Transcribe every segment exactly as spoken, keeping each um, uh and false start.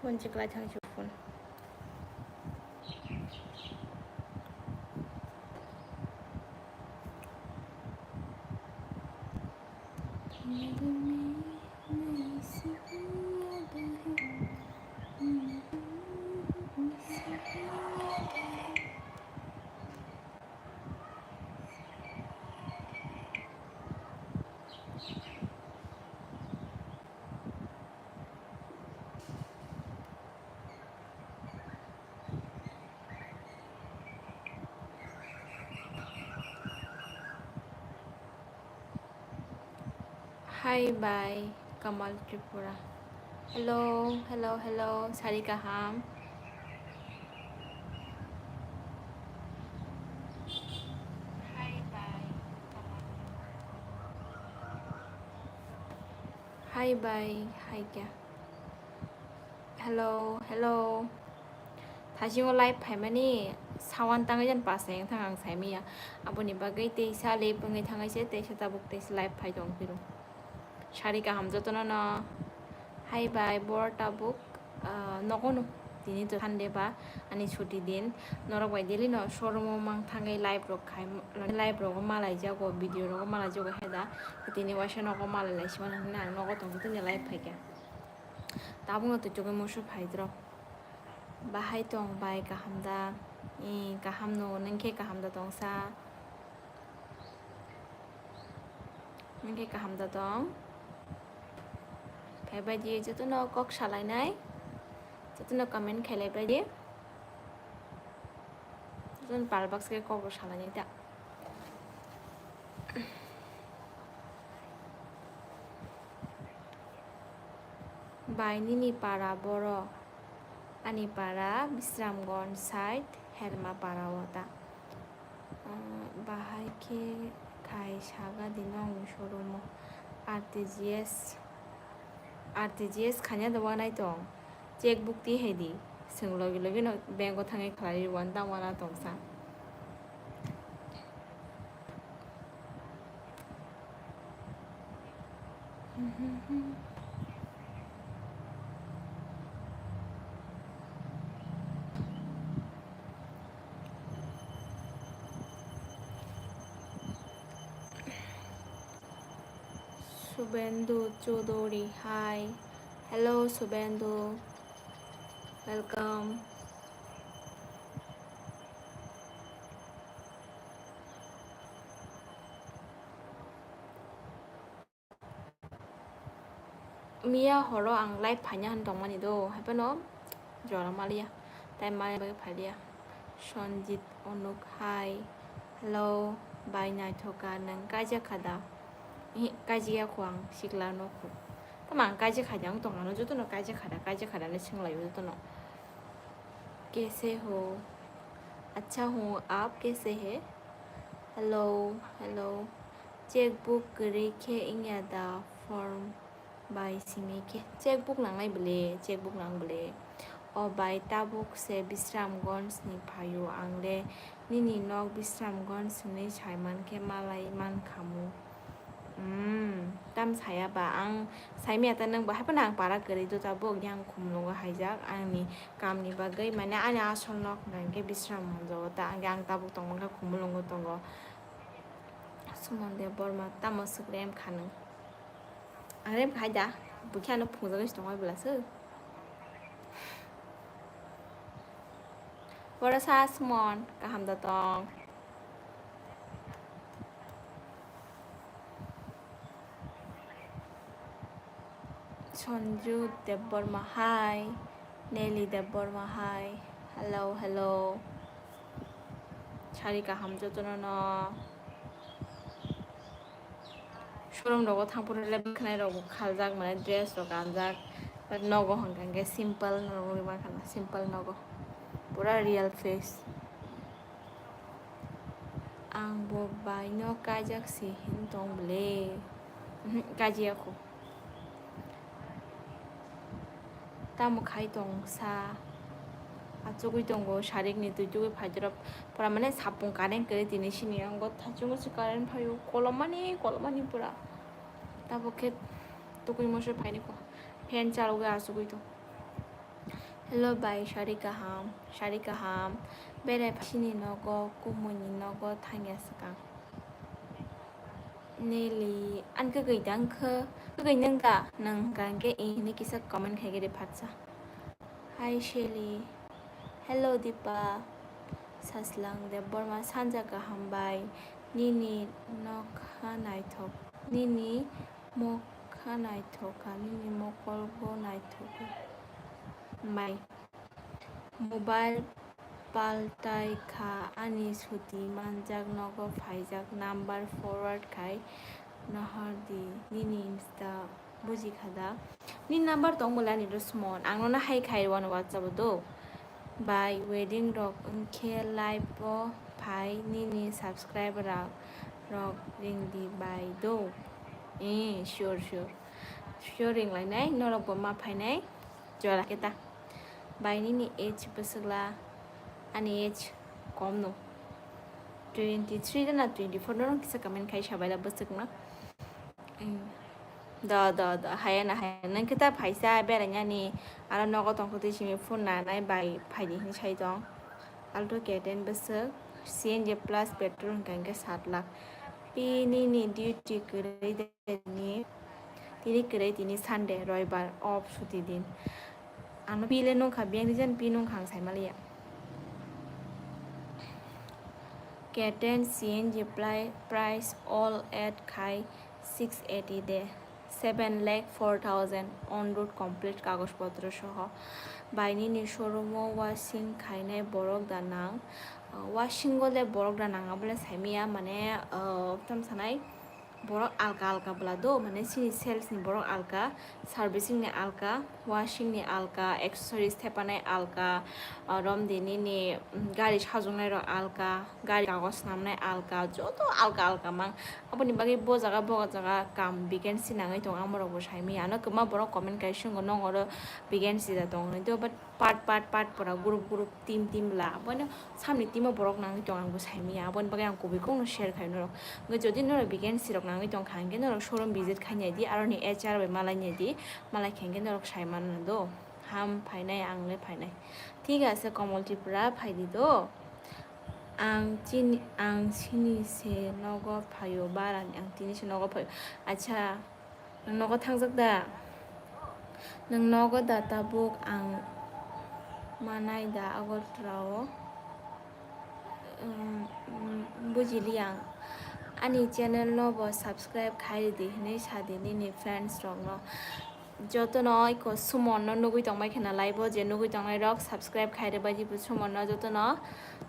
Phone cheklai thang si phone. Hi, bye, Kamal Tripura. Hello, hello, hello, sari kaham. Hi, bye, Kamal. Hi, bye, hi, kya? Hello, hello. Thasingo live phaimani sawan tangwi jan pasai wngthang ang saimanya. Aboni bagwi teisa lep wngwi thangaise, teisa tabuk teisa live phai tong phiro. Sari kaham jotono no. Hi bhai, bor tabuk, ah, nogo no. Tini to Sunday ba, ani chuti din. Norok bai daily no showroom o mang thangwi live rok khai, live rogo malai jago, video rogo malai jago heda. Tini waisa nogo malai lai simani hinwi ang nogo tongwi tini live phaikha. Tabukno twi chugwi musu phaidrok. Bahai tong bai kaham da? Ee, kaham no, nwng khe kaham da tongsa? Nwng khe kaham da tong? Phaibai di, jotono kok salainai, jotono comment khailaibai di. Jotono pal baksa khe kok rok salainai ta. Bai nini para boro? Ani para Bisramganj side, Herma para o ta. Ah, bahai khe khai saga di nongni showroom o R T G S, R T G S khanya da wanai tong. Checkbook twi hai di, chwng logi logi no bank o thangwi khlai rwi wan tang wana tongsa. Subendu Chudori, hi. Hello, Subendu. Welcome. Miya horo ang live phaina han tongmani do, haiphano jora maliya, time maliya bagwi phaliya. Sonjit Onuk, hi. Hello, bai naithoka, nwng kaijak kha da? Ihi, kaijak ya kho ang, sikla no kho. Tamo ang kaijak kha da, ang tongmano jotono kaijak kha da, kaijak kha da hinwi swnglaio jotono. Kaise ho? Achha hoon, aap kaise hai? Hello, hello. Checkbook kwrwi khe wngya da form bai simi khe? Checkbook nangnai bwle, checkbook nang bwle. O bai, tabuk se Bisramganj ni phaio ang le, nini nok Bisramganj hinwi saiman khe malai mankhamu. Hmm, tam saya ba, ang saimaya ta nwng bo, haiphano ang para kwrwi do tabuk, yang Khumulwngo haijak, ani kam ni bagwi, mane ani asol nok hwnkha khe Bisramganj o ta, ang, ang tabuk tongma khe Khumulwngo tongo. Suman Debbarma, tamo swk rem kha nwng? Ang rem kha da, bwkhe ano phungjagwi se tongwi bwla se. Borok sa Suman, kaham da tong? Sonju Debbarma, hi. Nelly Debbarma, hi. Hello, hello. Sari kaham jotono no. Showroom rogo thang phuru le bwkhanai rok bo khaljak, mane dress rok kanjak. But nogo hwnkha khe simple norok rwi mankha na, simple nogo. Pura real face. Ang bo bai no kaijak se hin tong bwle. Mhm, kaijakya kho. Tamo khai tong sa? Achugwi tongo, sarik ni twi tugwi phaidorop. Pura mane sapung current kwrwi tini sini, ang bo thachungo se current phaio, kolomani, kolomani pura. Tabuk khe tugwi mose phaini kho. Fan chalogwi achugwi tong. Hello bai, sari kaham, sari kaham. Berai phaisini nogo, kumui ni nogo thangya swkang. Neli, an kwgwi dang khe, kwgwi nung da, nung hwnkha hwnkhe e hinwi kisa comment khai khe de phatsa. Hi Shelly. Hello Deepa. Saslang Debbarma, sanja kaham bai. Nini nokha naithok, nini mokha naithok kha, nini mokol bo naithok kha. Bai. Mobile paltai kha, ani suti manjak nogo phaijak, number forward khai nohor di, nini Insta buji kha da? Nini number tong bole ani do smon, ang nono hai khai wano WhatsApp o do. Bai wedding rok wngkhe live o phai, nini subscriber rok, rok ring di bai do. Eh, sure, sure. Sure ring lainai, norok bo ma phainai. Jora khe ta. Bai nini age bwswkla, ani age kom no. Twenty three na twenty four no kisa comment khai sabaila bwswkno. Mm. Do, do, do, haya na haya. Nang khe ta phaisa berainani, aro nogo tongkha twi simi phone nanai bai phaidi hin sai tong. Alto K ten bwswk, C N G plus petrol hwnkha hwnkhe sat lakh. Pi nini duty kwrwi de ni, tini kwrwi, tini Sunday, roibar, off, suti din. Ano pi le nungkha, biyang ni jan pi nungkha ang sai maliya. K ten C N G pli-, price all add khai six eighty de, seven lakh four thousand on road complete kagoj potro soho. Bai nini showroom o washing khainai borok da nang? Uh, washing o le borok da nang abo le saimiya, mane, uh, tam sanai borok alka alka bwla do, mane chini sales ni borok alka, servicing ni alka, washing ni alka, accessories thepanai alka, ah, romdi nini, mm, gari sajoknai rok alka, gari kagoj swnamnai alka, joto alka alka mang. Aboni bagwi bo jaga bo jaga kam vacancy nangwi tongo, amorok bo saimanya. Ano kwbangma borok comment kaisa wngo, nong oro vacancy da tong hinwi, but part part part pora group group team team bwla, abono samni team o borok nangwi tong, ang bo saimanya, aboni bagwi ang kubui kokno share khai norok. Hwnkhe jodi norok vacancy rok nangwi tongkha hwnkhe norok showroom visit khainai di, aroni H R bai malai nai di, malai khe hwnkhe norok sai mano do. Ham phainai, ang le phainai. Thik ase Komol Tripura, phaidi do. Ang chini, ang chini se nogo phaio, barani ang tini se nogo phaio. Acha. Nwng nogo thangjak da? Nwng nogo da tabuk ang manai da Agartala o? Um, um, bujili ang. Ani channel no bo subscribe khai ridi hinwi sadi nini friends rok no. Jotono iko Sumonno nugwi tongbai khena live o, je nugwi tongnai rok subscribe khai rwbai di bo Sumonno jotono.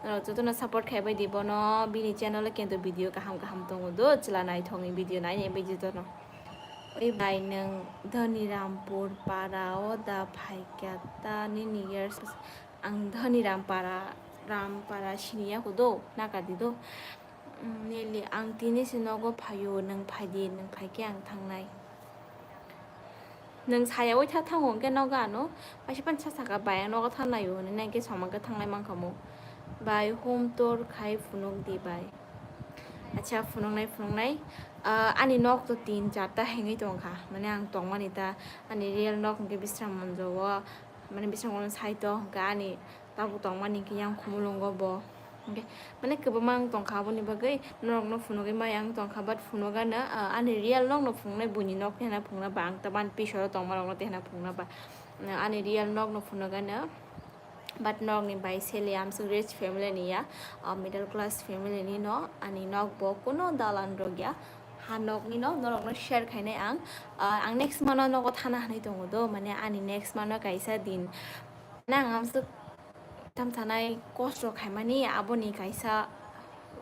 Norok jotono support khai bai di bono, bini channel o kento video kaham kaham tongo do, chwla naithokni video nainai bai di jotono. Oi bai, nwng Dhonirampur para o da phaikha ta nini years? Ang Dhonirampara, Rampara siniya ko do, naka di do. Mm, neli ang tini se nogo phaio, nwng phaidi, nwng phaikhe ang thangnai. Nwng sayaui tha thango hwnkhe nogo ano, paisa pan sa saka bai ang nogo thangnaio hwnwi nai khe somang khe thanglai mankha mo. Bai home tour khai phunuk di bai. Acha, phunuknai, phunuknai. Ah, ani nok to tin charta hengwi tongkha. Mane ang tongmani ta, ani real nok hwnkhe Bisram Monjo o, mane Bisram Monjo side o hwnkhe ani tabuk tongmani hwnkhe yang Khumulwngo bo. Hwnkhe mane kwbangma ang tongkha, aboni bagwi norokno phunugwi maya ang tongkha, but phunugano, ah, ani real nokno phunuknai buini nok tehna phunukna ba, ang tabuk ani pisoro tongmarokno tehna phunukna ba. Ah, ani real nokno phunugano. But norokni bai sele amswk rich family ni ya, ah, middle class family ni no, ani nok bo kuno dalan rok ya, ha nok ni no, norok no share khainai ang. Ah, ang next month o nogo thana hinwi tongo do, mane ani next month o kaisa din, nang amswk tam sanai kosto khaimani, aboni kaisa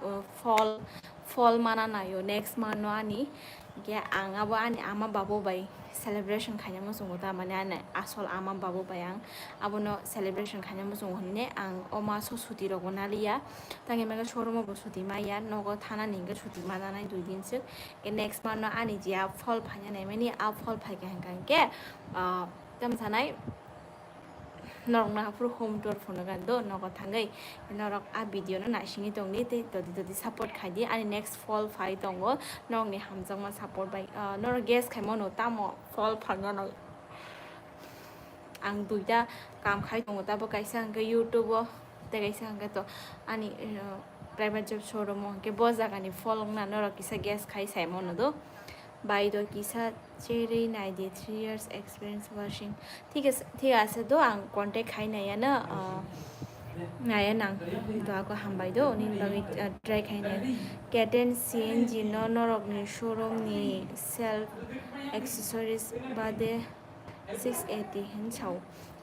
uh, phol, phol mana naio next month no ani. Hwnkhe ang abo ani ama babu bai celebration khaina muchungo ta, mane ani asol ama babu bai ang abono celebration khaina muchungo hinwi ang o maso suti rokbo naliya. Tangwi mangkhe showroom o bo suti maya, nogo thanani hwnkhe suti mananai dui din swk. Hwnkhe next month no ani je a phol phaina naimani, a phol phaikha hwnkha hwnkhe, ah, tamo sanai, norokno aphuru home tour phunukgani do, nogo thangwi norok a video no naisingwi tongdi tei dodi dodi support khaidi. Ani next phol phai tongo, norokni hamjakma support bai, ah, norok guess khaimano tamo phol phainani. ang duita kam khai tongo, tabuk kaisa hwnkhe YouTube o, tei kaisa hwnkhe to ani, uh, private job showroom o, hwnkhe bo jagani phone wngna norok kisa guess khai saimano do. Bai do kisa cherwi naidi, three years experience washing. Thik ase, thik ase do, ang contact khai naiya no, uh, naiya nang do, ako hambai do, nini bagwi, uh, try khai nai. Caden C N G no norokni showroom ni self accessories bade six eighty hin sao.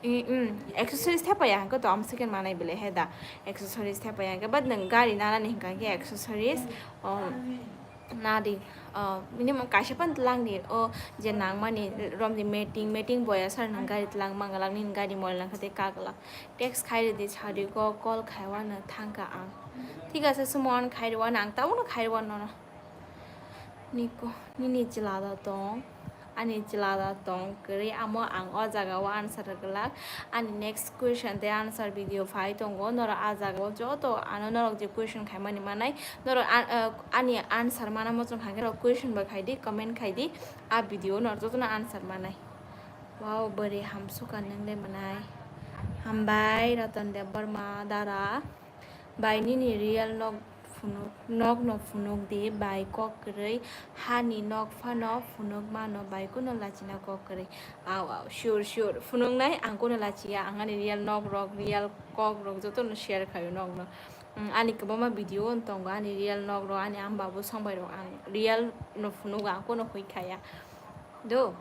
I, mm, accessories thepaya hwnkhe to am second manai bile he da. Accessories thepaya hwnkhe, but nwng gari nanani hwnkha khe accessories, um, nadi, uh, minimum kaisa pan tlang di, o je nangmani romni meeting, meeting boya sar nang gari tlang mangalak, nini gari moil nang khe tei kaglak. Text khai ridi sari go, call khai wano thangka ang. Thik ase, sumo an khai rwano, ang tabukno khai rwano nono. Niko, nini chwla da tong, ani chwla da tong kwrwi, amo ang o jaga o answer rwglak. Ani next question tei answer video phai tongo, norok a jaga o joto ano norok je question khaimani manai, norok a-, a-, ani answer mana muchung kha khe norok question bo khai di, comment khai di, a video o norok jotono answer manai. Wow, bwrwi hamsukha nwng le mwnai. Hambai Ratan Debbarma dara. Bai nini real nok phunuk, nokno phunuk di, bai kok kwrwi hani nok phano phunuk mano, bai kuno lachina kok kwrwi. Aw, aw, sure, sure. Phunuknai ang kuno lachiya, ang ani real nok rok, real kok rok jotono share khaio nokno. Mm, ani kwbangma video on tongo, ani real nok rok, ani ama babu songbai rok, ang real no phunugo, ang kuno hoi khaya. Do,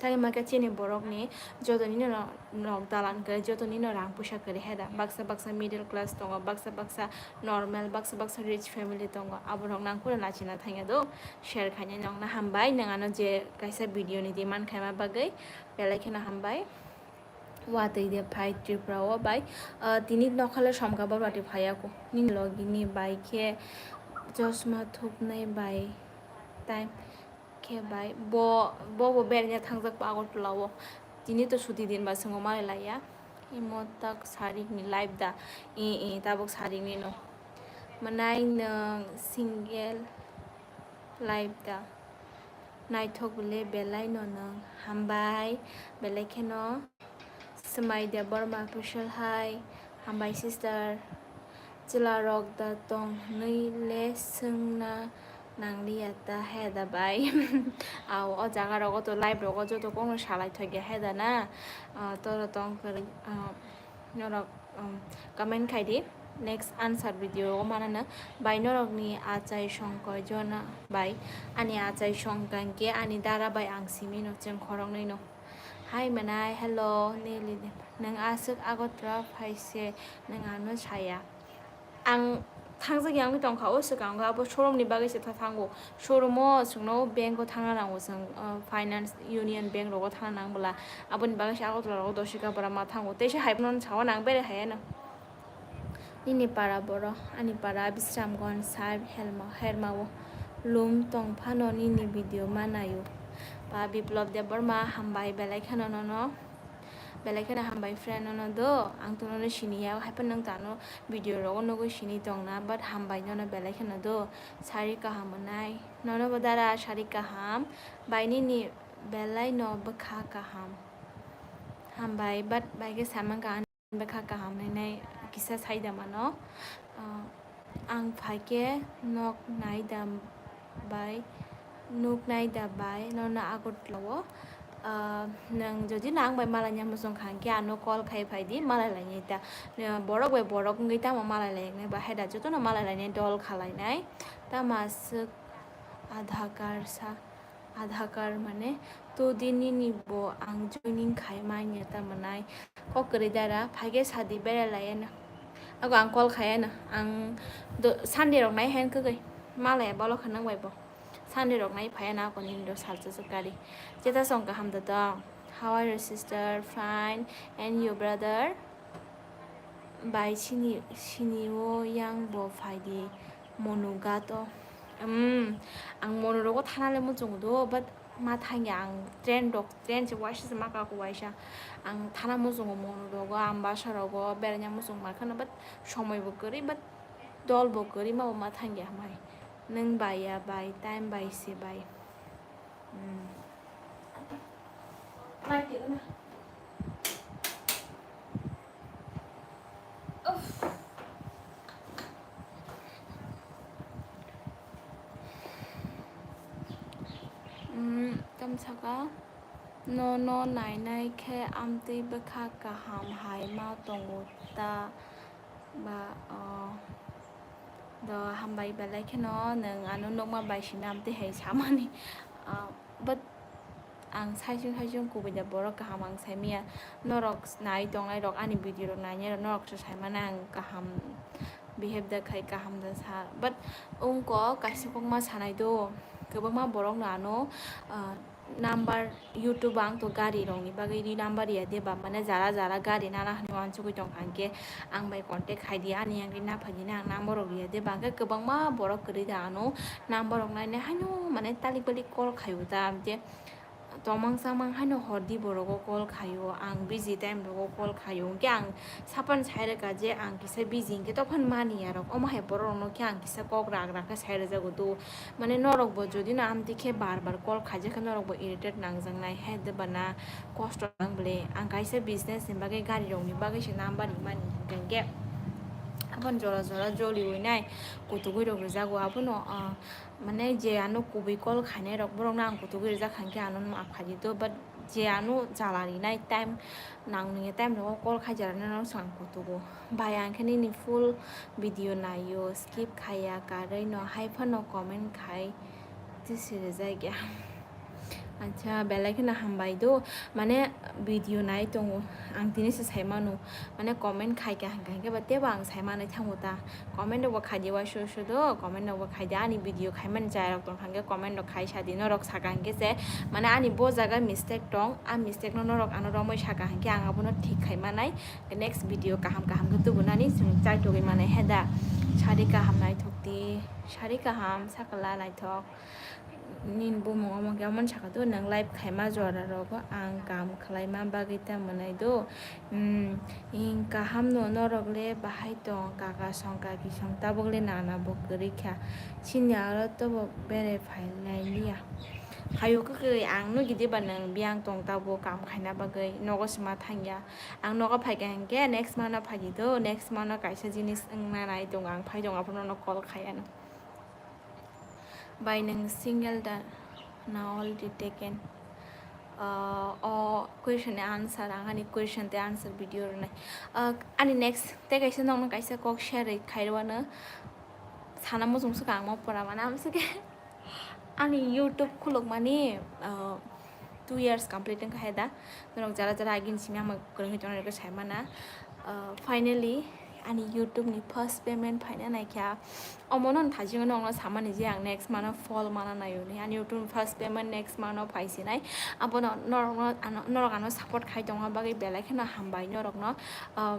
tei ma khe chini borokni joto nino no-, nok dalan kwrwi, joto nino rang puisa kwrwi he da. Baksa baksa middle class tongo, baksa baksa normal, baksa baksa rich family tongo. Aborok nang kura lachina thangya do. Share khainai nokna hambai, nwng ano je kaisa video ni demand khaima bagwi, belai kheno hambai. Watwi de phai Tripura o bai, ah, tini nokhale somka borwati phaiya ko. Nini logi ni bai khe chosma thuknai bai time. Khe bai bo, bo, bo berengya thangjak pa Agartala o. Tini to suti din ba swngo malai laiya. Imo tak sarik ni live da. I, i, tabuk sarik ni no. Mwnai nwng single live da. Naithok bole belai no nwng. Hambai belai kheno. Swmai Debbarma official hai. Hambai sister. Chwla rok da tong hwnwi le swngna nangliya ta he da bai. Aw, o jaga rogo to live rogo joto kokno salai thokya he da na. Ah, toro tong kwrwi, ah, norok, um, comment khai di. Next answer video o manano bai norokni achai song koijona bai. Ani achai song kangke ani dara bai ang simi no chwng khoroknwi no. Hai mwnai, hello, Nelly de. Nwng aswk Agartala phai se nwng ano saya. Ang thangjak yang tongkha o swkang o, abo showroom ni bagwi se tha thango. Showroom o chwngno bank o thangna nango chwng, uh, finance union bank rogo thangna nang bwla. Aboni bagwi se Agartala rogo doshi ka bwra ma thango. Teisa hai phano sawa nang bere hai ano. Nini para boro, ani para Bisramganj side Herma, Herma o lum tong phano nini video ma naio. Pa Biplop Debbarma hambai belai kheno nono. Belai kheno hambai friend nono do. Ang to nono siniya, hai phano nwng tano video rogo nugwi sini tongna, but hambai nono belai kheno do. Sari kaham mwnai. Nono bo dara sari kaham. Bai nini belai no bwkha kaham. Hambai, but bai khe samang ka. Bekha kaham nainai kisa saida mano. Ah, ang phaikhe nok naida bai, nuk naida bai, nono Agartala o. Ah, nwng jodi no ang bai malaina muchung kha hwnkhe ano call khai phaidi, malai lainai ta. Borok bai borok wngwi tamo malai lainai ba, haida jotono malai lainai, dol khalainai. Tamo aswk Aadhaar sa. Aadhaar mane to di nini bo ang joining khai manya ta mwnai. Kok kwrwi dara, phaikhe sadi berai laiya na. Ako ang call khaiya na. Ang do, Sunday rok nai hen kwgwi. Malaya bolo kha nang bai bo. Sunday rok nai phaiya na ako nini do salsa sa gari. Jeta song kaham da dong. How are you sister? Fine. And you brother? Bai sini, sini o yang bo phai di. Monugat o. Um, ang mono rogo thana le muchungo do, but ma thangya ang train rok, train se waisa se maka ko waisa. Ang thana muchungo mono rogo, Ambasa rogo, beranya muchung mar khano, but somoi bo kwrwi, but dol bo kwrwi, ma bo ma thangya hamai. Nwng bai ya bai, time bai se bai. Hmm. Mai twi na. Mm, tam saka no no nainai khe amtwi bwkha kaham hai ma tongo ta ba, o, do hambai belai kheno nwng ano nukma bai simi amtwi hai samani, ah, but ang saichung saichung kubui da borok kaham ang saimanya, norok nai tongnai rok ani video rok nainai rok norok se saimano ang kaham behave da khai kaham da sa, but wngko kaisa kokma sanai do kwbangma borok no ano, ah, number YouTube o ang to gari rok ni bagwi ri number ya de ba mane jara jara gari nana hinwi uansugwi tongkha hinkhe ang bai contact khai di ani yang ri naphaidi na ang number rok ya de ba hinkhe kwbangma borok kwrwi da ano number rok nainai haino mane talik balik call khaio ta je. Tongmang chamang haino hor di borok o call khaio, ang busy time rok o call khaio, hinkhe ang sapan sai rwkha je ang kisa busy hinkhe tokphano mani ya rok, omo hai borok rok no khe ang kisa kok rak rak khe sai rwjago do, mane norok bo jodi no amtwi khe bar bar call khaijak khe norok bo irritate nangjaknai, hai de bana kosto nang bwle, ang kaisa business ni bagwi gari rok ni bagwi se number rimani hinkhe, hinkhe aboni jora jora joliui nai kutugui rok rwjago abono, ah, mane je ano kubui call khainai rok borok no ang kutugui rijak kha hinkhe ano ma phaidi do, but je ano jala rinai time nang nungya time rogo call khai jala nai no swkang kutugo. Bai ang khe nini full video naio, skip khaiya karwi no hai phano comment khai tisi rijak ya. Acha belai kheno hambai do, mane video nai tongo ang tini se sai mano, mane comment khai kha hinkhe hinkhe ba tebo ang sai manai thango ta. Comment rok bo khai di uaisuk uaisuk do, comment rok bo khai di, ani video khaimani chai rok tong kha hinkhe comment rok khai sa di, norok saka hinkhe se mane ani bo jaga mistake tong, a mistake no norok ano romwi saka hinkhe ang abono thik khai manai, next video kaham kaham khe tubunani chwng chai togwi manai he da. Sari kaham naithok di, sari kaham sakala naithok. Nini bumung omo khe omo saka do, nwng live khaima jora rogo ang kam khlaima bagwi tamo nai do. Hmm, ing kaham no norok le bahai tong, kaka song kaki song tabuk le nana bo kwrwi kha. Chini aro to bo bere phai lai liya. Phaio kwkwi ang no gidi ba nwng biyang tong tabuk kam khaina bagwi nogo se ma thangya. Ang nogo phaikha hinkhe next month o phaidi do, next month o kaisa jinis wngna nai tongo, ang phai tongo, aphuru nono call khai ano. Bai nwng single da na already taken? Ah, o question ni answer ang ani question tei answer video rwnai. Ah, ani next tei kaisa nokno kaisa kok share khai rwano sana muchung swkang mo pora mana amswkhe ani YouTube khulukmani, ah, two years complete wngkha hai da. Norok jara jara agini simi hambai kwrwngwi tongnai rokhe sai mana. Ah, finally ani YouTube ni first payment phaina naikha. Omono thajingo nokno samani je ang next month o phol mana naio ni. Ani YouTube ni first payment next month o phaisinai. Abono norokno ano, norok ano support khai tongma bagwi belai kheno hambai norokno. Ah,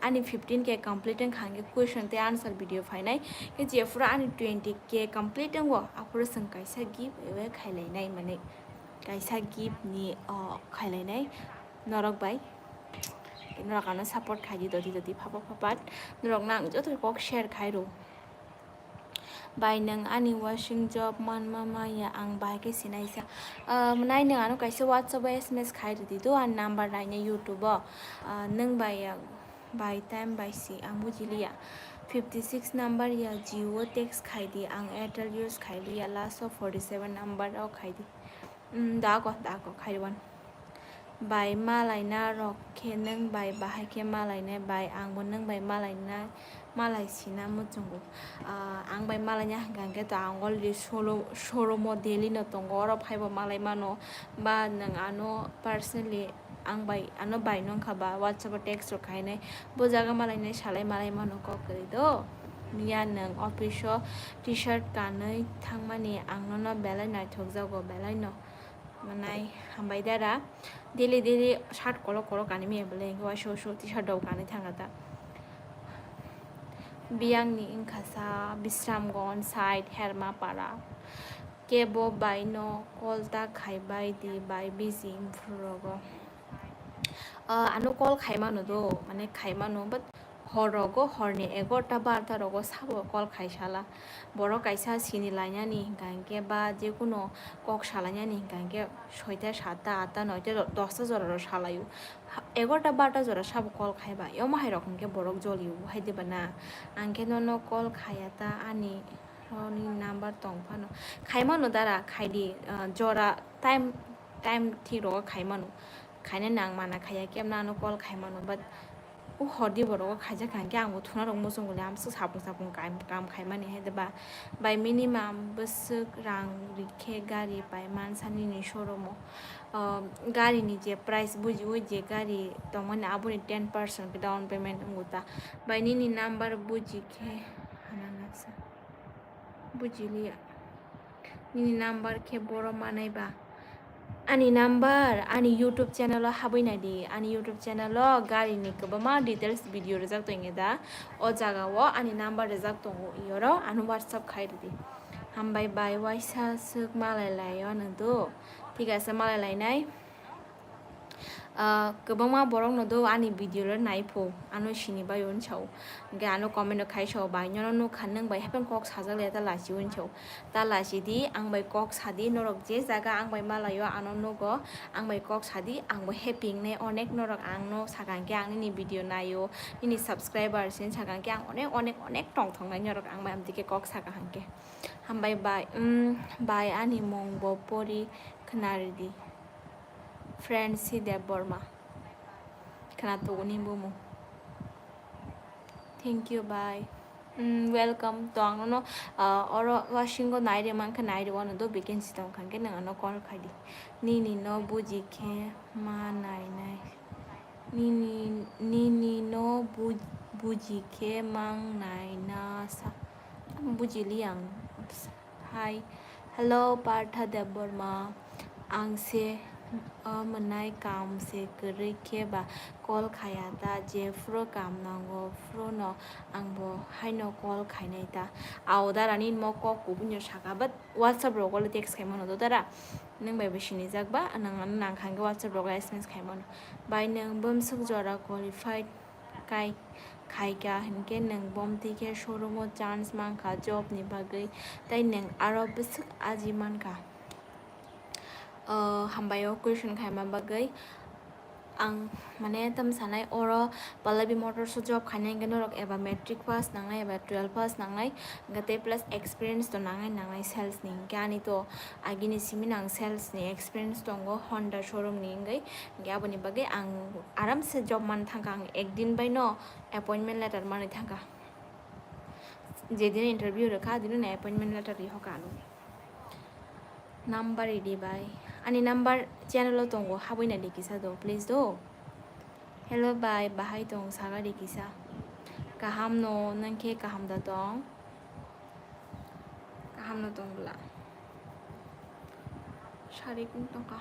ani fifteen K complete wngkha hinkhe question tei answer video phainai. Khe jephuru ani twenty K complete wngo, aphuru chwng kaisa giveaway khailainai, mane kaisa gift ni, o, khailainai norok bai. Norok ano support khaidi dodi dodi phapat phapat. Norokno ang joto kok share khai rw. Bai nwng ani wasing job manma maya ang bai khe sinaisa. Ah, mwnai nwng ano kaisa WhatsApp o S M S khai rwdi do, ani number naina YouTube o. Ah, nwng bai ya, bai time bai si ang bujiliya. Fifty six number ya Jio text khai di, ang Airtel use khai liya, last o forty seven number o khai di. Mm, dago, dago, khaiwan. Bai malaina rok khe nwng bai bahai khe malainai bai, ang bo nwng bai malaina, malai sina muchungo. Ah, ang bai malaina hwnkha hwnkhe to ang already showroom, showroom o daily no tongo, oro phaibo malai mano. Ba nwng ano personally ang bai, ano bai no wngkha ba WhatsApp o text rok khainai. Bo jaga malainai salai malai mano kok kwrwi do. Miya nwng office o T-shirt kanwi thangmani ang nono belai naithok jago, belai no. Manai hambai dara. Daily daily shirt kolok kolok kanwi miya belai, hwnkhe waisa waisa T-shirt rok kanwi thangkha ta. Biyangni wngkha sa Bisramganj side, Hermapara. Kebo bai no call ta khaibai di, bai busy wngphuru rogo. Ah, ano call khaimano do, mane khaimano, but Hor rogo, horni egarota barota rogo sabo call khai sala. Borok kaisa sini lainani hinka hinkhe ba jekuno kok salainani hinka hinkhe soita, satta, atta, noita, dosta joraro salaio. Ha, egarota barota jora sabo call khaiba, omo hai rok hinkhe borok jolio, hai diba na? Ang khe nono call khaiya ta, ani, ani number tong phano. Khaimano dara, khaidi, ah, jora time, time thik rogo khaimano. Khainani ang mana khaiya, kemna ano call khaimano, but o hordi borok o khaijak kha hinkhe ang bo thuna rok muchungo le, amswk sapung sapung kaam, kaam khaimani hai de ba. Bai minimum bwswk rang rikhe gari pai mansa nini showroom o. Ah, gari ni je price bujiwi je gari tongmani aboni ten percent khe down payment wngo ta. Bai nini number buji khe hanana sa. Bujiliya. Nini number khe boro manai ba? Ani number ani YouTube channel o habwi nai di. Ani YouTube channel o gari ni kwbangma details video rijak tongo da. O jaga o ani number rijak tongo, iyoro ano WhatsApp khai ridi. Hambai bai, waisa swk malai lai o nang do. Thik ase, malai lainai. Ah, kwbangma borokno do ani video rok nai pho, ano sini bai unsao. Hwnkhe ano comment rok khai sao, bai nono nukha nwng bai haphang kok sajak le ta lachi unsao. Ta lachi di, ang bai kok sadi, norok je jaga ang bai malaio ano nugo, ang bai kok sadi, ang bo happy wngnai onek norok ang no saka hinkhe ang nini video naio, nini subscribers ni saka hinkhe ang onek onek onek tongthoknai norok ang bai amtwi khe kok saka hinkhe. Hambai bai, mm, bai ani mung bo pori khna ridi. Friendsi Debbarma. Khna tuguni bumu. Thank you, bye. Mm, welcome. To ang no, ah, oro wasingo nai re man kha, nai re wano do vacancy tong kha, hwnkhe nang ano call khai di. Nini no buji khe ma nai nai. Nini, nini no bu-, buji khe mang nai na sa. Buji li ang. Hi. Hello, Partha Debbarma. Ang se, o, mwnai kam se kwrwi khe ba call khaya ta, je phuru kam nango phuru no ang bo haino call khainai ta. Ao dara nini mo kok kubuni saka, but WhatsApp rogo le text khaimano do dara. Nwng bai bo sinijak ba, nang, nang kha hwnkhe WhatsApp rogo S M S khaimano. Bai nwng bumswk jora qualified kai, khaika hinkhe nwng bomti khe showroom o chance mankha job ni bagwi, tei nwng aro bwswk aji mankha. O, hambai o question khaima bagwi. Ang mane tam sanai oro Pallavi Motors o job khainai hinkhe norok eba matric pass nangnai eba twelve pass nangnai, hinkhe tei plus experience to nangnai, nangnai sales ni, hinkhe ani to agini simi nang sales ni experience tongo Honda showroom ni wngwi. Hinkhe aboni bagwi ang aramse job man thangkha, ang ekdin bai no appointment letter manwi thangkha. Jedin interview rwkha, adino no appointment letter rihokha ano. Number ridi bai. Ani number channel o tongo, habwi nai di kisa do, please do. Hello bai, bahai tong, saga di kisa. Kaham no, nwng khe kaham da tong? Kaham no tong bwla. Sarik wng tongkha.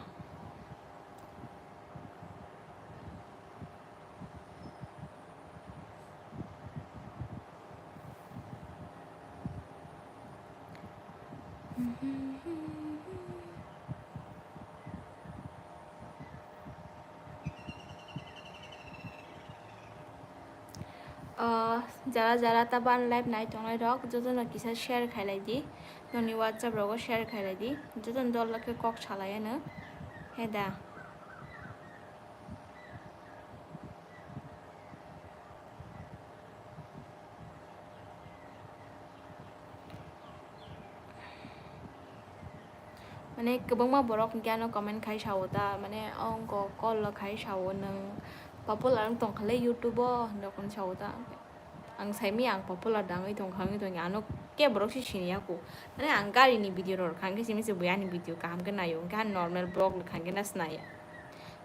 O, jara jara ta ban live nai tongnai rok, jotono kisa share khai lai di. Noni WhatsApp rogo share khai lai di. Jotono dol khe kok salai ano. He da. Mane kwbangma borok hwnkhe ano comment khai sao ta, mane ongko call o khai sao, nwng popular wng tongkha le YouTube o hinwi sao ta. Ang saimanya ang popular da wngwi tongkha wngwi tongya, ano kebo borok se siniya kho. Mane ang gari ni video rwkha hwnkhe simi se buya ni video kaham khe naio, hwnkhe ang normal vlog rwkha hwnkhe na sinaya.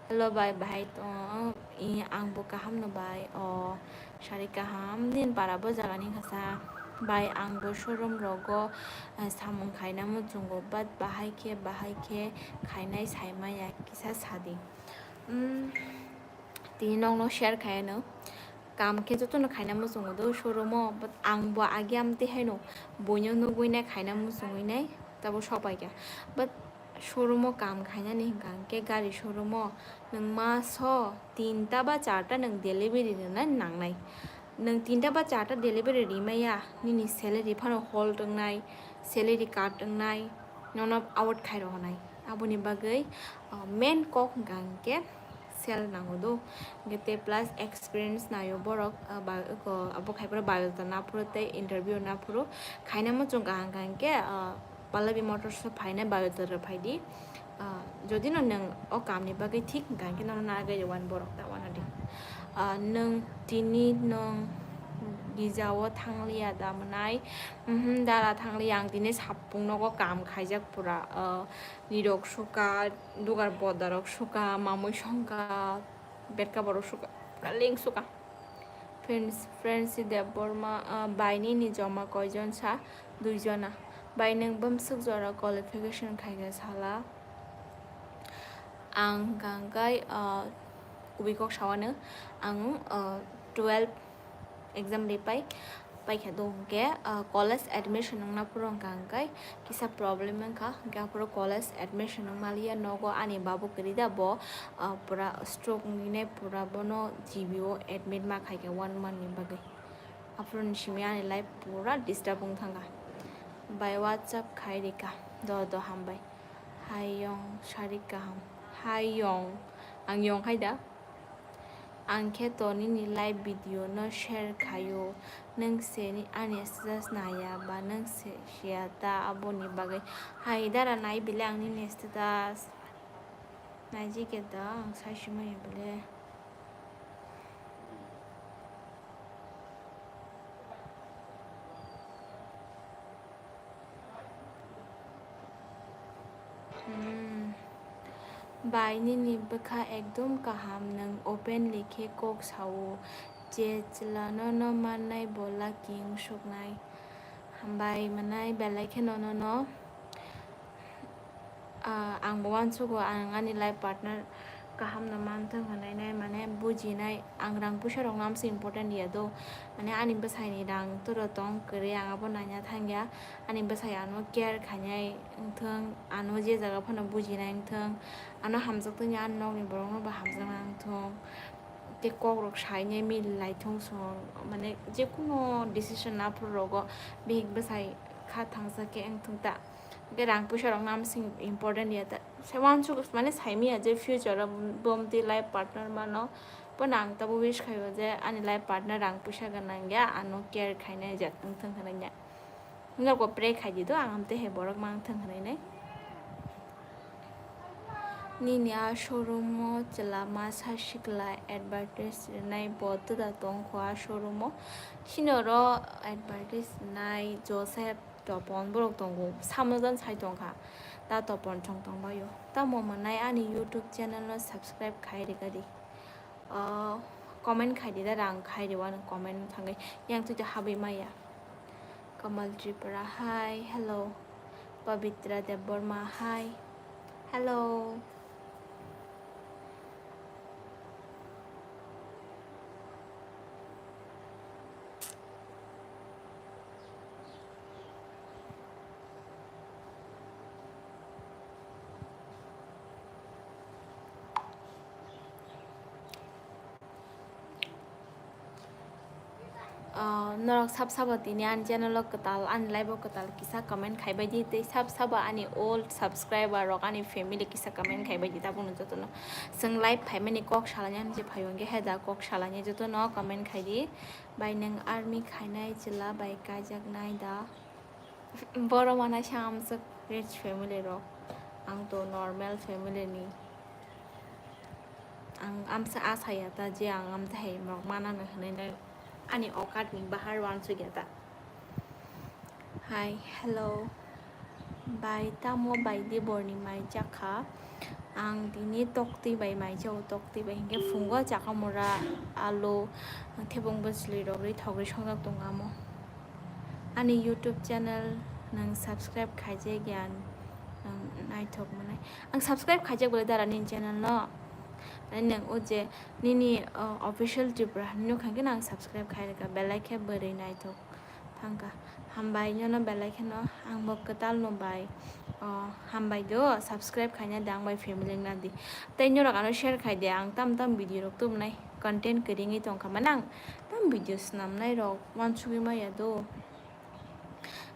Hello bai, bahai tong? I, ang bo kaham no bai. O, sari kaham. Din para bo jaga ni kasa. Bai, ang bo showroom rogo, eh, samung khaina muchungo, but bahai khe, bahai khe khainai saimanya kisa sadi. Mm, tini nokno share khai ano. Kam khe jotono khaina muchungo do showroom o, but ang bo agi amtwi haino buino nugwi nai khaina muchungwi nai, tabo sok pai kha. But showroom o kam khainani hwnkha hwnkhe gari showroom o nwng maso tinta ba charta nwng delivery rwna nangnai. Nwng tinta ba charta delivery rimaya, nini salary phano hold wngnai, salary cut wngnai, nono award khairok wngnai. Aboni bagwi, ah, main kok hwnkha hwnkhe sale nango do. Hwnkhe tei plus experience naio borok, ah, ba-, abo khai phuru biodata naphuru tei interview naphuru khaina muchung kaham hwnkha hwnkhe, ah, Pallavi Motors o phainai biodata rw phaidi. Ah, jodi no nwng o kamni bagwi thik hwnkha hwnkhe nono nagwi rwani borok ta wanadi. Ah, nwng tini nwng gija o thangliya da mwnai? Mhm, dara thangliya, ang tini sapung nogo kam khaijak pura. Ah, nirok suka, dugar boda rok suka, mamui songka, betka borok suka, link suka. Friends, Friendship Debbarma, ah, bai nini joma koijon sa? Duijona. Bai nwng bwmswk jora qualification khaikha sala? Ang hwnkha hwnkhe, ah, kubui kok sawano, ang, ah, twelve exam ripai paikha do hwnkhe, ah, college admission wngna phuru hwnkha hwnkhe kisa problem wngkha, hwnkhe aphuru college admission wngmaliya nogo ani babu kwrwi da bo, ah, pura stroke wngwi nai pura bono G B o admit ma khaikha one month ni bagwi. Aphuru ni simi ani life pura disturb wng thangkha. Bai WhatsApp khai rikha. Do do hambai. Hai yong sarik kaham. Hai yong. Ang yong hai da. Ang khe to nini live video no share khaio. Nwng se ni ani status naya ba nwng se siya ta aboni bagwi. Hai dara nai bile ang nini status. Naijikhe da ang sai simaya bile. Hmm. Bai nini bwkha ekdom kaham, nwng openly khe kok sao, je chwla nono mannai bo lucky wngsuknai. Hambai mwnai belai kheno nono. Ah, ang bo uansugo, ang ani life partner kaham no manthung hwnwi nai, mane bujinai. Ang rang puisa rok no amsa important ya do, mane ani bwsai ni rang turo tong kwrwi, ang abo naina thang ya. Ani bwsai ano care khainai wngthung, ano je jaga phano bujinai wngthung, ano hamjak tongya, ani nok ni borok no bo hamjaknai wngthung. Tei kok rok sainai mili lai thung song, mane je kuno decision aphuru rogo bihik bwsai kha thangsa khe wngthung ta. Hwnkhe rang puisa rok no amsing important ya ta. Sai uansuk mane saimaya je future o bo bwmtwi life partner mano. Bono ang tabuk wish khaio je ani life partner rang puisa gwnang ya, ano care khainai jat wngthung hwnwi ya. Nogo pray khaidi do, ang amtwi hai borok mangthung hwnwi nai. Nini a showroom o chwla masa sikla advertise rwnai bo twda tongkho a showroom o. Chini oro advertise rwnai Joseph Topon borok tongo, samno jan sai tongkha. Ta Topon chong tongbaio. Tamo mwnai ani YouTube channel no subscribe khai rikadi. Ah, comment khai di da, rang khai di, wano comment thangwi yang twi habwi maya. Kamal Tripura, hi, hello. Pabitra Debbarma, hi, hello. Ah, norok sab sabo tini ani channel o kwtal, ani live o kwtal kisa comment khai bai di, tei sab sabo ani old subscriber rok, ani family kisa comment khai bai di, tabukno jotono. Chwng live phaimani kok salani ani je phaio hwnkhe heda kok salani jotono comment khai di. Bai nwng army khainai chwla bai kaijaknai da. Borok manaisa amswk rich family rok, ang to normal family ni. Ang amsa asaya ta je ang amtwi hai rok manana hwnwi nai ani okat ni bahar wansukya ta. Hi, hello. Bai tamo bai di borni mai chakha. Ang tini toktwi bai mai chao, toktwi bai hinkhe phungo chakamura, alu, thebong bwchwlwi rok rwi thok rwi songjak tongo amo. Ani YouTube channel nwng subscribe khaijak ya, nwng naithok mwnai. Ang subscribe khaijak bole dara nini channel no. Ani nwng o je nini, uh, official Tripura hinwi nukha khe ang subscribe khai rwkha, belai khe bwrwi naithok. Thangkha. Hambai nono belai kheno, ang bo kwtal no bai. O, hambai do, subscribe khaina di, ang bai family wngna di. Tei norok ano share khai di, ang tam tam video rok tubunai. content kwrwngwi tongkha, mane ang tam video swnamnai rok uansugwi maya do.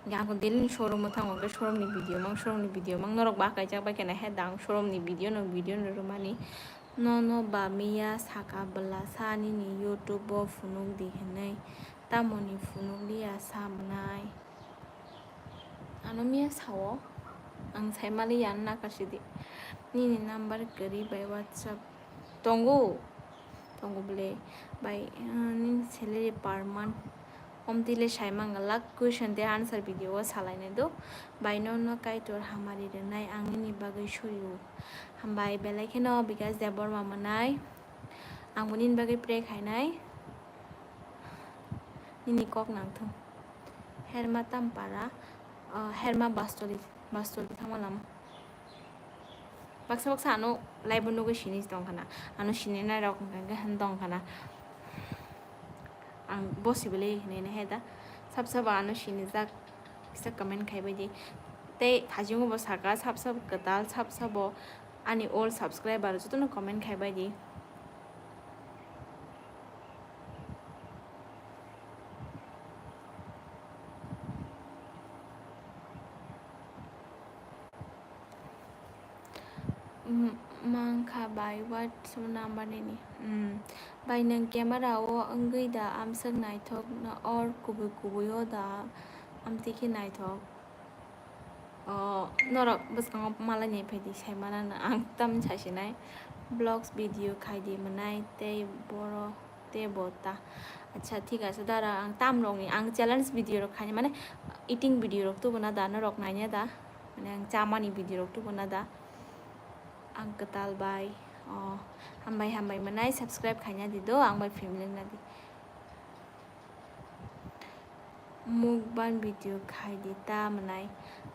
Hwnkhe ang daily showroom o thango, hwnkhe showroom ni video mang, showroom ni video mang, norok ba kaijak bai khe nai he da ang showroom ni video no, video no rwmani. Nono ba miya saka bwla sa nini YouTube o phunuk di hinwi, tamoni phunuk liya sa mwnai? Ano miya sao, ang sai maliya, ano nakar sidi. Nini number kwrwi bai WhatsApp tongo, tongo bwle bai, ah, nini salary per month. Omtwi le sai mangala question tei answer video o salainai do. Bai nono Kaitor hamari rwnai, ang nini bagwi suri o. Hambai belai kheno Bikash Debbarma mwnai. Ang bo nini bagwi pray khainai. Nini kok nangthung. Herma Tampara, ah, Herma Bastoli, Bastoli thangma lama. Baksa baksa ano live o nugwi sini tong khana. Ano sini nai rok hwnkha khe tong khana. Ang bosi bwle hinwi nai he da. Sab sabo ano sini jak kisa comment khai bai di. Tei thajingo bo saka sab sabo kwtal, sab sabo ani all subscriber jotono comment khai bai di. Mm, mangkha bai WhatsApp number nini. Mm. Bai nwng camera o wngwi da amswk naithok na or kubui kubui o da amtwi khe naithok? O, norok bwskango malai ni phaidi sai mana no ang tam sasinai vlogs video khaidi mwnai tei boro. Tei bo ta. Acha, thik ase, dara, ang tam rokni, ang challenge video rok khaina, mane, eating video rok tubu na da, norok naina da, mane, ang chamani video rok tubu na da. Ang kwtal bai, o, hambai, hambai mwnai, subscribe khaina di do, ang bai family na di. Mukbang video khai di ta mwnai.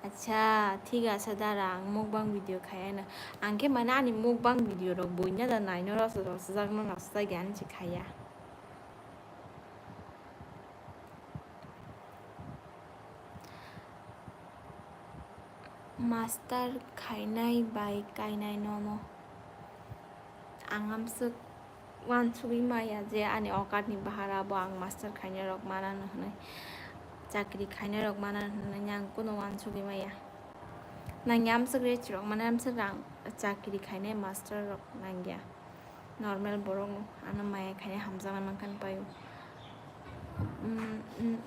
Acha, thik ase dara, ang mukbang video khai ano. Ang khe mane ani mukbang video rok buina da naino rosajak no nasajak ya ani se khaiya. Master khainai bai kainai nono. Ang amswk uansugwi maya je ani okatni bahara bo ang master khainai rok manano hwnwi, chakri khainai rok manano hwnwi ang kunu uansugwi maya. Nangya amswk rich rok mane amswk rang chakri khainai master rok nangya. Normal borok no ano maya khainai hamjaknai mankha paio. Mm, mm.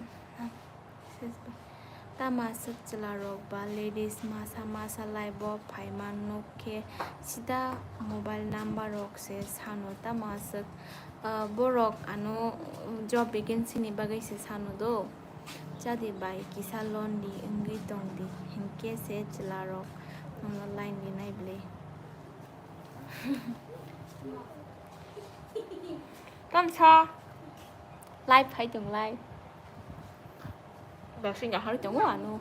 Tamo aswk chwla rok ba ladies masa masa live o phaima nuk khe sida mobile number rok se sano, tamo aswk, ah, borok ano job vacancy ni bagwi se sano do. Chadi bai kisa lonely wngwi tong di hinkhe se chwla rok nono line rinai bwle. Tamsa. Live phai tong live. Basi nahar tongo ano.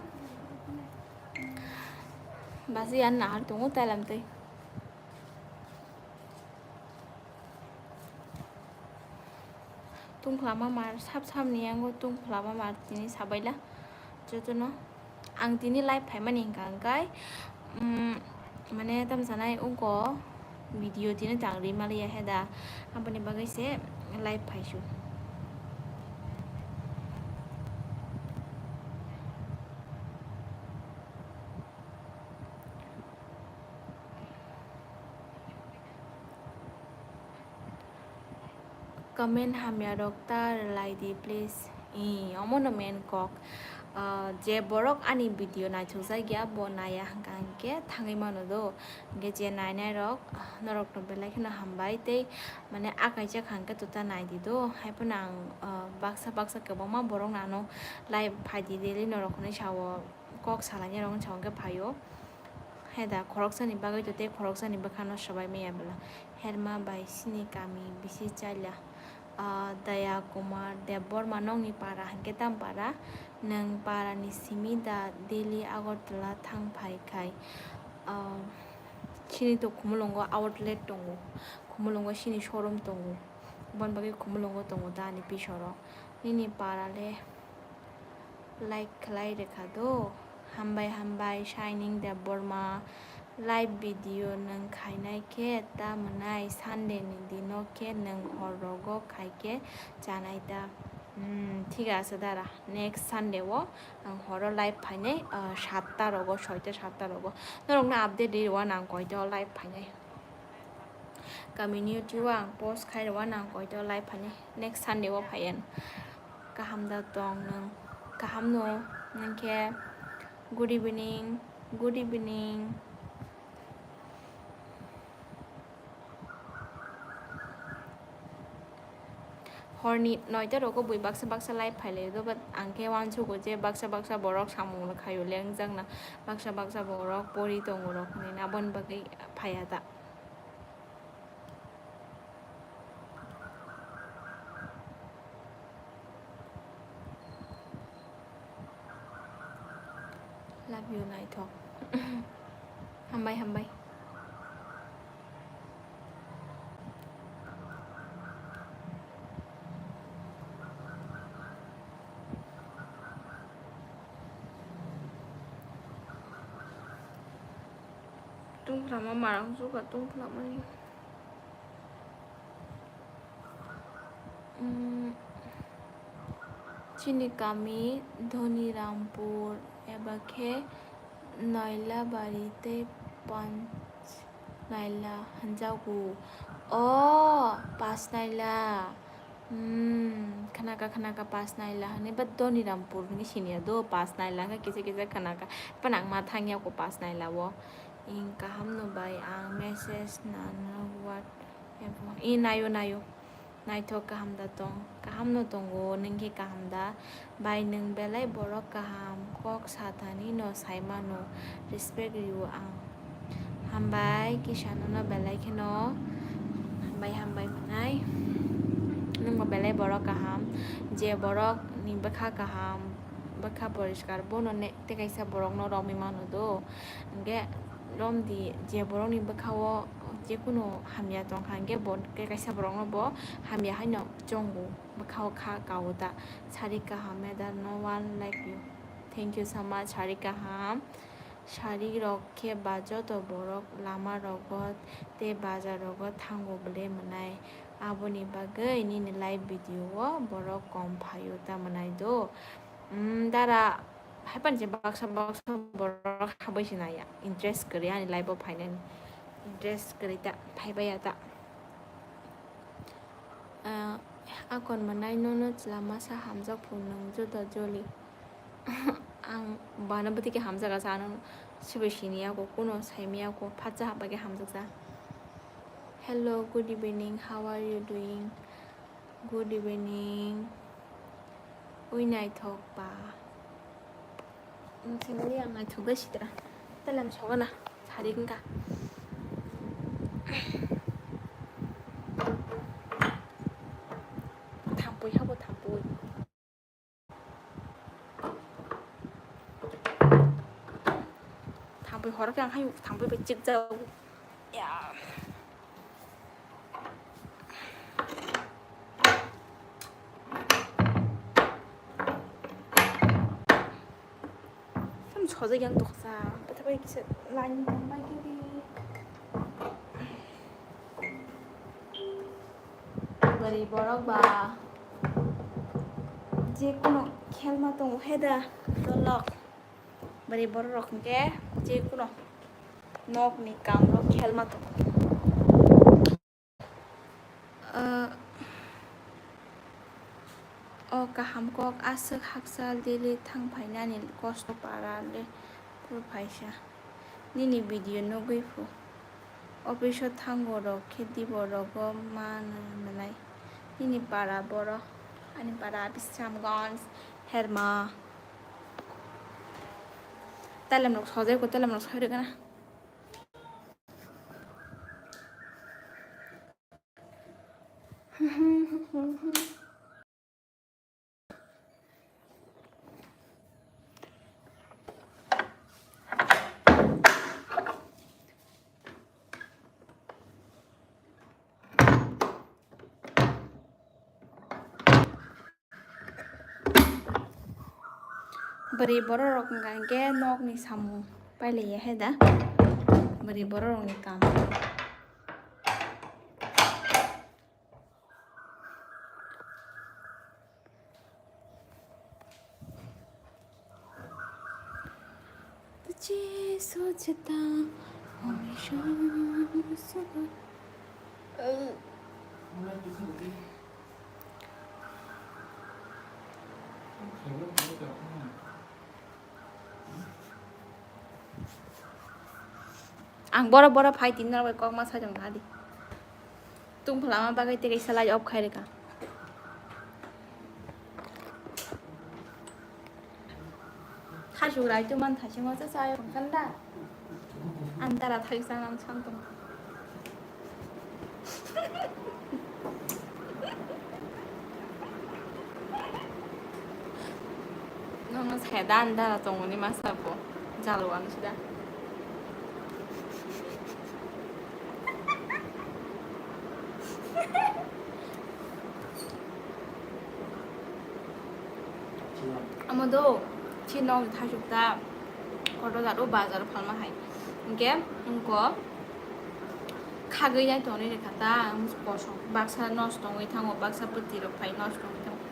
Basi yan nahar tongo talam tei. Tungkhlama mar sap sap ni yango tungkhlama mar tini sabaila. Jotono ang tini live phaimani hwnkha hwnkhe, mm, mane tamsanai uko video tini tang ri maliya he da, aboni bagwi se live phaisu. Comment hamya rok ta rwlai di please. Ee, omo no main kok. Ah, je borok ani video naithokjak ya, bo naiya hwnkha hwnkhe thangwi mano do. Hwnkhe je nainai rok, norok no belai kheno hambai tei mane akaijak hwnkhe tuta nai di do. Hai phano ang, ah, baksa baksa kwbangma borok no ano live phai di daily norok hinwi sao. Kok salainai rok wngsa hwnkhe phaio. He da, khoroksani bagwi to tei khoroksani bwkhano swbai maya bwla. Herma bai sini kami bisi chaila. Ah, Daya Kumar Debbarma, nokni para hwnkhe tamo para? Nwng parani simi da daily Agartala thang phai khai? Ah, chini to Khumulwngo outlet tongo. Khumulwngo chini showroom tongo. Oboni bagwi Khumulwngo tongo da ani pisoro. Nini para le like khlai rwkha do. Hambai, hambai, Shining Debbarma, Live video nwng khainai khe ta mwnai, Sunday ni dino khe nwng hor rogo khai khe chanai ta. Hmm, thik ase dara, next Sunday o ang horo live phainai, ah, satta rogo, soita satta rogo. Norokno update ri rwna ang koito live phainai. Community o ang post khai rwna ang koito live phainai. Next Sunday o phaiyan. Kaham da tong nwng? Kaham no nwng khe? Good evening, good evening. Horni noita rogo bui baksa baksa live phai lai do, but ang khe uansugo je baksa baksa borok samung rok khaio lengjakna, baksa baksa borok pori tongo rok hinwi, aboni bagwi phaiya ta. Love you, naithok. Hambai, hambai. Tungphla ma marang suka tungphla mani. Mm, chini kami Dhonirampur eba khe Nailabari tei Panch Naila hwnjago. O, Panch Naila. Hmm, khnaka, khnaka, Panch Naila hwnwi ba Dhonirampur hwnwi siniya do, Panch Naila hwnkhe kisa kisa khnaka. Phano ang ma thangya ko Panch Naila o. Ing kaham no bai ang message nano what ebo. I naio, naio. Naithok kaham da tong? Kaham no tongo, nwng khe kaham da? Bai nwng belai borok kaham kok sa thani no sai mano, respect rio ang. Hambai kisa nono belai kheno, hambai hambai mwnai. Nwng bo belai borok kaham, je borok ni bwkha kaham, bwkha poriskar bono ne tei kaisa borok no romwi mano do, hwnkhe romdi je borok ni bwkha o jekunu hamya tongkha hwnkhe bo tei kaisa borok no bo hamya haino chongo. Bwkha o kha kao ta. Sari kaham, meda, no one like you. Thank you so much, sari kaham. Sari rok khe ba joto borok lama rogo tei bazar rogo thango bwle mwnai. Aboni bagwi nini live video o borok kom phaio ta mwnai do. Mm, dara, haipan je baksa baksa borok habai se naya. Interest kwrwi ani live o phainani. Interest kwrwi ta, phaibai ya ta. Ah, akon mwnai nono chwla masa hamjak phu nwng joda joli. Ang bana bwtwi khe hamjak asa ano sibai sini yago kuno saimi yago phatsa hapba khe hamjak sa. Hello, good evening, how are you doing? Good evening. Ui naithok ba. Ang sini ang naithok da sitra. Talam sogana. Sari wngkha. Thampui habo thampui. Thampui horo khe ang hai thampui bai chikjak. Ya. Tam sojak yang doksa, betha bai kisa line tangbai kiri. Bari borok ba, je kono khelma tongo heda, dolok. Bari borok rok hwnkhe je kono nok ni kam rok khelma tongo. Ah, o kaham kok aswk hakchal Delhi thang phainani kosto para le phuru phaisa. Nini video nugwi phu. Office o thango rok khe dibo rogo ma nwnai. Nini para boro, ani para Bisramganj, Herma. Talam rok sojai ko, talam rok soi rwgana. Bwrwi borok rok hwnka hwnkhe nokni samung pailaiya hai da. Bari borok rokni kam. तुझे सोचता हूँ मैं शाम सुबह। Ang boro boro phai tini norok bai kokma sajwk nadi. Tungphla ma bagwi tei kaisa light off khai rwkha. Khasuk rai tu man thaising o cha cha yong kanda. Antara thaisa nang chang tong. Nono saya da antara tongoni masa po. Jalo ang sida. Amo do, si nok thasuk ta, koto jat o bazar o phalma hai. Hinkhe, wngko, khagwi nai tonwi rwkha ta, wngkhe kosong, baksa nosto wngwi thango, baksa bwtwi rok phai nosto wngwi thango.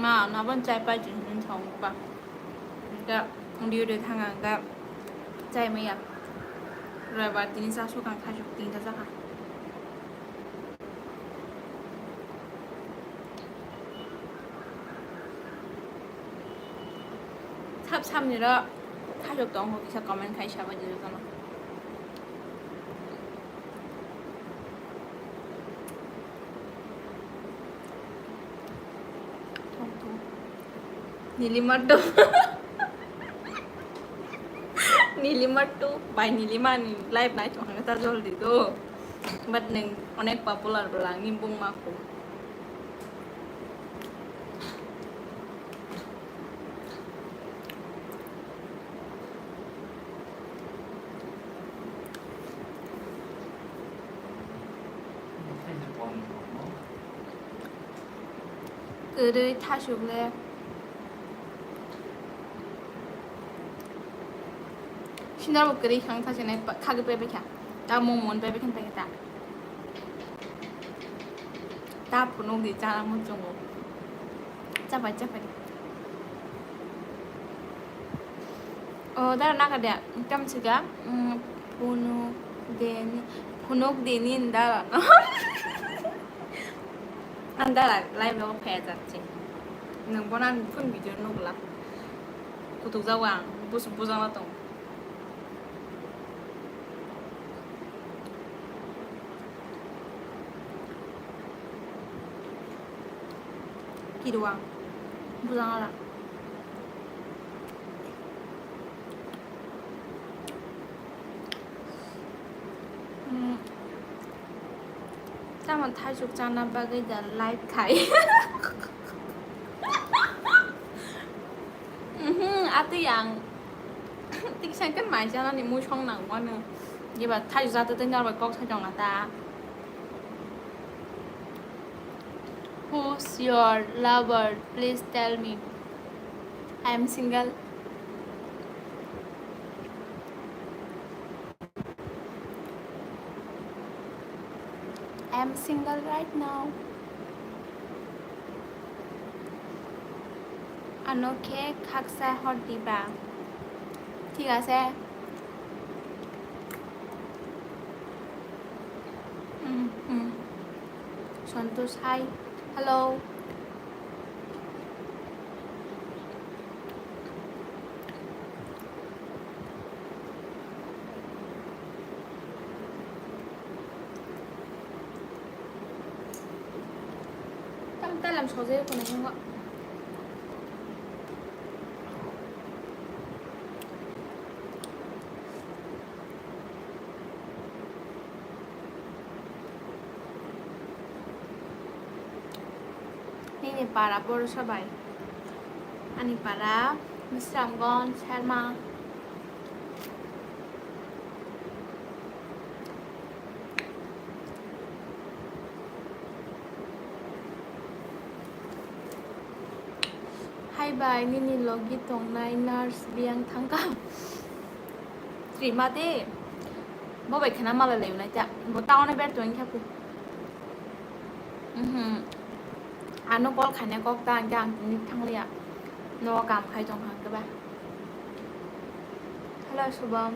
Ma, nabon chai pai chini hinwi thangkha ba. Hinkhe, udi udi thanga hinkhe, chai maya. Roibar tini cha sukang thasuk tinta jakha. Sab samni ro thasuk tong kho kisa comment khai sabo jil kono. Nilima tu. Nilima tu. Bai Nilima ni live nai tong hanga ta joldi do. But neng onek popular bwla ni bung ma ko. Kwrwi thasuk le. Sindar bo kwrwi khang thasuk nai khagwi pai bai kha. Ta mung mun pai bai kha pai kha ta. Ta phunuk di chana muchungo. Chapai chapai. O dara naka de tam siga, mm, phunuk deni, phunuk deni dara no. Ang dara live logo phaya jakche. Nang bono ang phun video nukla. Kutuk jago ang, bus bujang la tong. Kiruang. Bujang ala. Hmm. Tamo thaisuk chana bagwi da live khai. Mhm, atwi ang. Tiksa khe mai chanani mui song nang mano. Jeba thai jata tei norbai kok sai tong ta. Who's your lover? Please tell me. I am single. I am single right now. Ano khe khaksa hor diba? Thik ase. Mm, mm. Santosh, hi. Hello. Tam talam sojai ko nai mo. Nini para borsa bai. Ani para Bisramganj, Serma. Hai bai, nini logi tongnai nurse biyang thangkha. Rima de, bo bai khena malai lai unai ta. Bo town e ber tong kha ku. Mhm. Ano call khaina kok ta ang ang tini thangliya. No kam khai tong kha ba. Hello Shubham.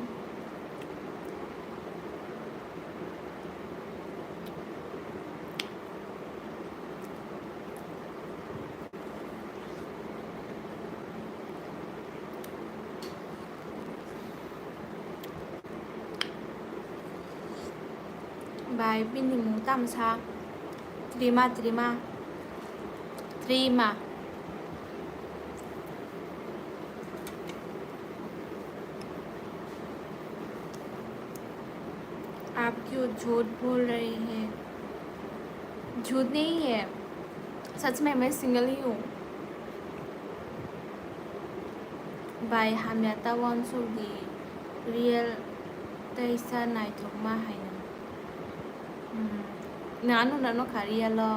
Bai, bini mung tamo sa? Trima, Trima. Trima. आप क्यों झूठ बोल रहे हैं? झूठ नहीं है, सच में मैं सिंगल ही हूँ। Bai, hamya ta uansuk di, real teisa naithokma haino. Hmm. Nanu nanu kha real o.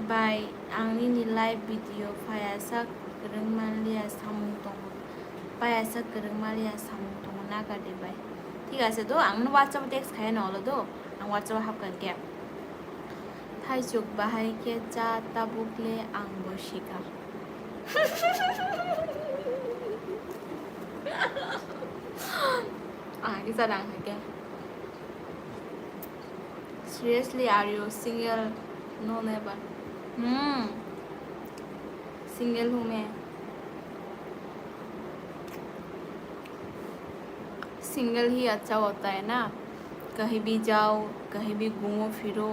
Bai, ang nini live video phaiya sak kwrwng manliya samung tongo. Phaiya sak kwrwng manliya samung tongo naga di bai. Thik ase do, ang no WhatsApp text khaiya no olo do. Ang WhatsApp hapkha khe. Thaisuk bahai khe cha tabuk le ang bo sikha. Ah, kisa rang hai khe. Seriously, are you single? No, never. Hmm. Single हूँ मैं। सिंगल ही अच्छा होता है ना, कहीं भी जाओ, कहीं भी घूमो फिरो,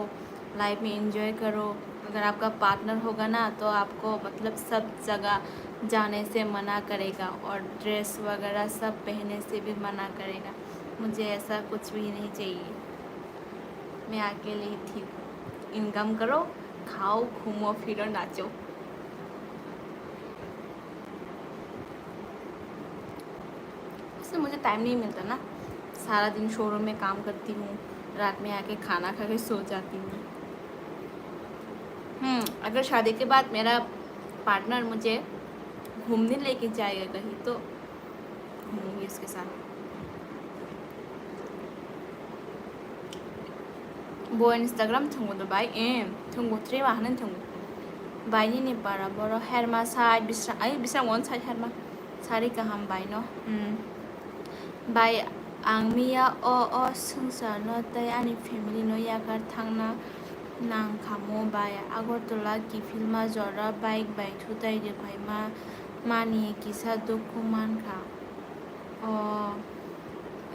लाइफ में एंजॉय करो। अगर आपका पार्टनर होगा ना तो आपको मतलब सब जगह जाने से मना करेगा और ड्रेस वगैरह सब पहनने से भी मना करेगा। मुझे ऐसा कुछ भी नहीं चाहिए, मैं अकेले ही ठीक हूँ। इनकम करो, खाओ, घूमो फिरो, नाचो। इसलिए मुझे टाइम नहीं मिलता ना, सारा दिन शोरूम में काम करती हूँ, रात में आके खाना खा के सो जाती हूँ। हम्म, अगर शादी के बाद मेरा पार्टनर मुझे घूमने लेके जाएगा कहीं तो घूमूंगी उसके साथ। Bo Instagram thwngwi do bai, eh, thwngwi thrwi ma hwnwi thwngwi. Bai nini para boro herma sai bisra, ai bisra won sai herma. Sari kaham bai no. Hmm. Bai ang miya o, o swngchar no tei ani family no yakar thangna nang kha mo bai. Agartala kiphilma jora bike bai thutai rwphai ma, mani kisa dukhu man kha. O,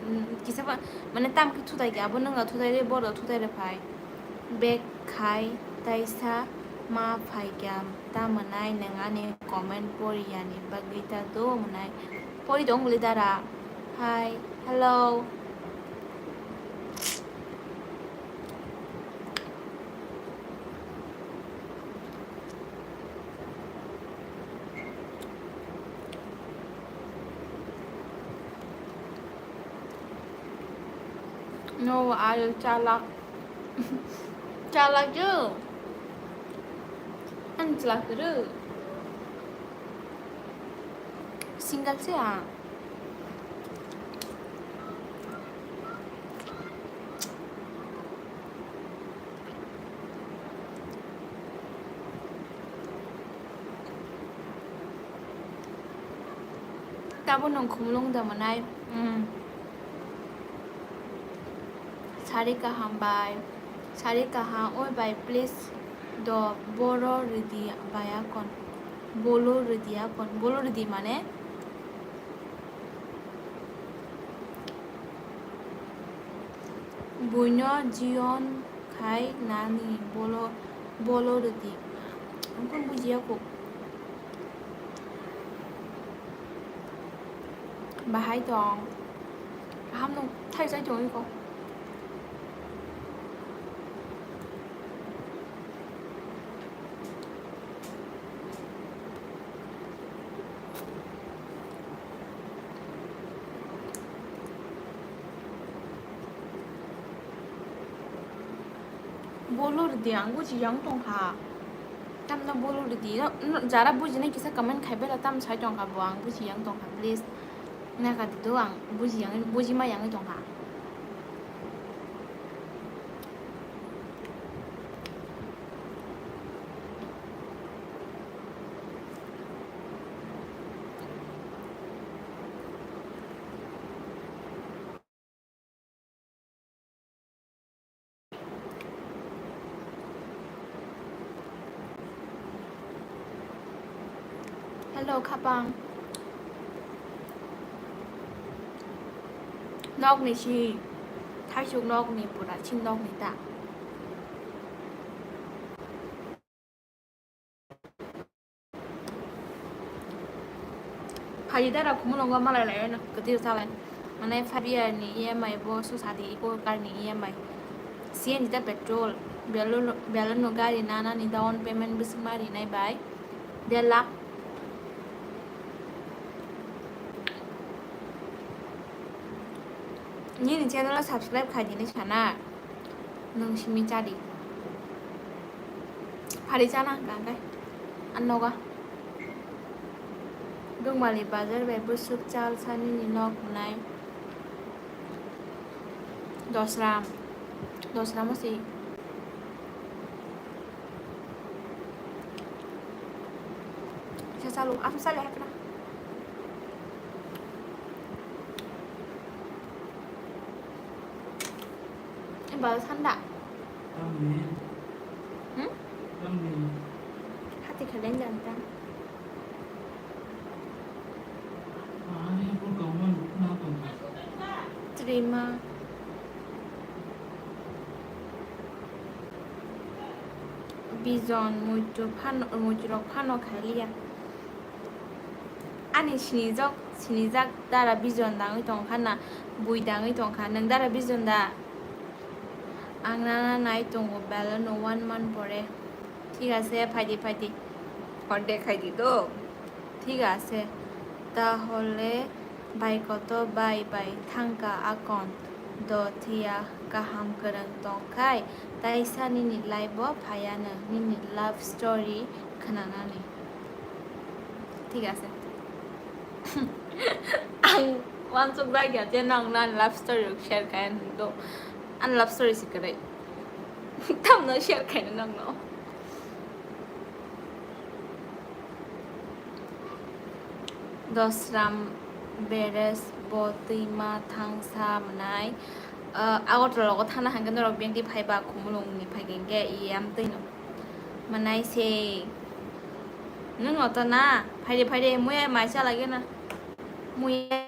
mm, kisa ba, mane tam khe thutai khe, abo nwng thutai re, boro thutai re phai. Bek khai taisa ma phai khe, ta mwnai nwng ani comment pori yani bagwi ta do mwnai. Pori tong bwlwi dara. Hi, hello. No, I chalak. Chalak yo. Ang chalak ru. Single se ah. Tabuk nwng khumulwng da mwnai? Hmm. Sari kaham bai. Sari kaham, oi bai, please do boro rwdi bai akon. Bolo rwdi akon. Bolo rwdi mane? Buino jiyon khai nani bolo, bolo rwdi. Ang kunu bujiya kho. Bahai tong. Kaham nung thai chai tong iko. Bolor di, ang buji yang tong kha. Tamno bolor di, no, no, jara buji nai kisa comment khai bela tam sai tong kha bo, ang buji yang tong kha, please. Naikha di do ang buji yang, buji ma yang tong kha. Hello, Khapang. Nokni si, thaisuk nokni pura, chin nokni ta. Phaidi dara khumulwngo malai lai no kwtwi salai. Mane five year ni E M I bo susadi, iko car ni E M I. C N G ta petrol, Baleno, Baleno gari nanani down payment bising ma rinai bai der lakh. Nini channel o subscribe khaidi ni sana. Nwng simi chadi. Phari chana hwnkha hwnkhe. Ang nogo. Dungmali bazar bai bwswk chal sanini nok hwnai. Dosram. Dosram o si. Sa chalu, aswk chali hai khna. Bal sanda. Tamni. Hmm? Tamni. Hati khalen janta. Ani pun kawan na tong. Terima. Bijon muitu phano, muitu rok phano khailiya. Ani sinijak, sinijak dara bijon dangwi tongkha na, bui dangwi tongkha. Nwng dara bijon da? Ang nana nai tongo, Baleno one month pore. Thik ase, phaidi, phaidi. Horde khaidi do. Thik ase. Tahole bai koto bai bai thangka akon do thiya kaham kwrwng tongkhai taisa nini life o phaiyanw nini love story khwnanani. Thik ase. Ang wansuk jak ya je nang nani love story rok share khayan do. Ani love story se kwrwi. Tamno share khaino nangno. Dosram beres bo twima thangsa mwnai. Ah, Agartala logo thana hangke norok bengdi phaiba khumulungni phaikhe hingke iyam twino. Mwnai se. Nwng oto na? Phaide, phaide, muya mai chalagena. Muya